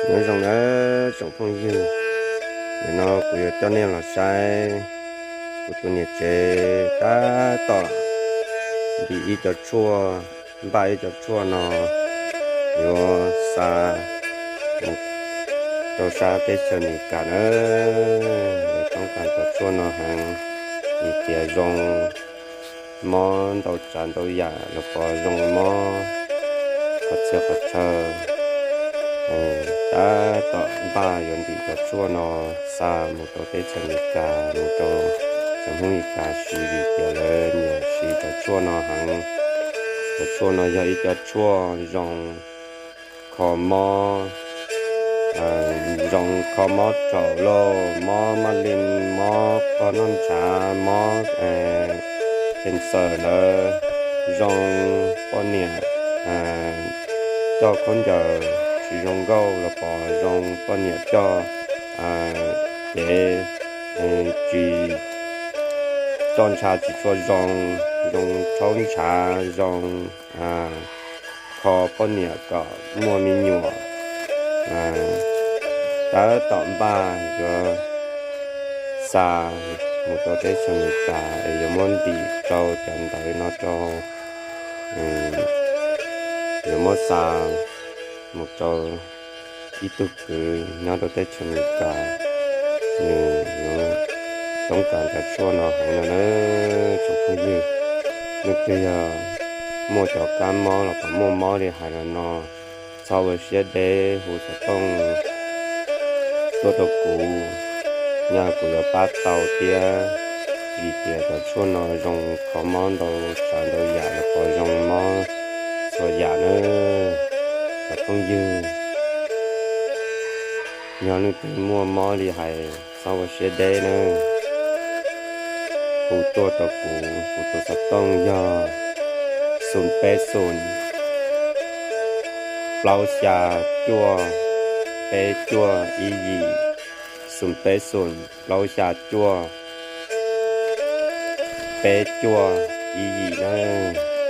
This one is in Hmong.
Nyob zoo nawb tsoom phooj ywg, nim no kuv yuav coj nej los saib kuv tus niam tsev tab tom ntim ib co tshuaj, npaj ib co tshuaj no yuav xa mus rau sab teb chaws Amelikas nawb. Lawv toob kas cov tshuaj no heev, vim tias zoo mob ntau tsav ntau yam los pov zoo mob qhov txhia qhov chaw. Tab tom npaj yuav ntim cov tshuaj no xa mus rau teb chaws Amelikas, mus rau cov Hmoob Amelikas siv, vim tias lawv nyiam siv cov tshuaj no heev. Cov tshuaj no yog ib co tshuaj zoo kho mob, zoo kho mob raum lauj, mob maj li, mob qoj noj ntshav, mob cancer ntawd, zoo poj niam coj khaub ncaws tsis zoo nkauj los pov zoo, poj niam coj cev tsis, coj ntshav tsis tshua zoo, zoo rhaub ntshav, zoo kho poj niam kom muaj me nyuam. Tab tom npaj yuav xa mus rau teb chaws Amelikas es yuav muab ntim rau cov ntawv no rau, yuav muab xa mus rau ib tug kwv nyob rau teb chaws Amelikas, nws yuav toob kas cov tshuaj no heev no na tsoom phooj ywg. Leej twg yog muaj cov kab mob los kom muaj mob li hais los no, txhob ua siab deb, hu xov tooj tuaj rau kuv, yog kuv yuav pab tau thiab, vim tias cov tshuaj no zoo kho mob ntau tsav ntau yam los pov zoo mob txhua yam na tsoom phooj ywg. Yog leej twg muaj mob li hais txhob ua siab deb na, hu tuaj rau kuv, kuv tus xov tooj yog xoom peb xoom plaub xya cuaj peb cuaj ib yim, xoom peb xoom plaub xya cuaj peb cuaj ib yim na.